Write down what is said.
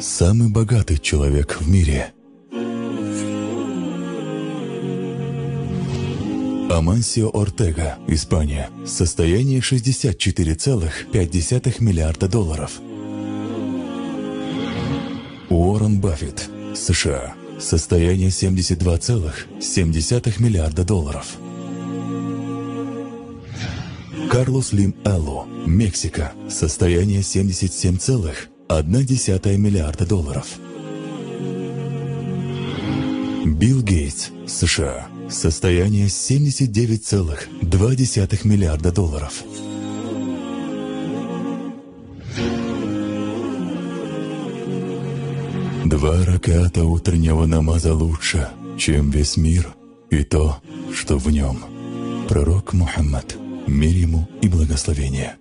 Самый богатый человек в мире. Амансио Ортега, Испания. Состояние 64,5 миллиарда долларов. Уоррен Баффет, США. Состояние 72,7 миллиарда долларов. Карлос Лим Элло, Мексика. Состояние 77,1 миллиарда долларов. Билл Гейтс, США. Состояние 79,2 миллиарда долларов. Два раката утреннего намаза лучше, чем весь мир и то, что в нем. Пророк Мухаммад, мир ему и благословение.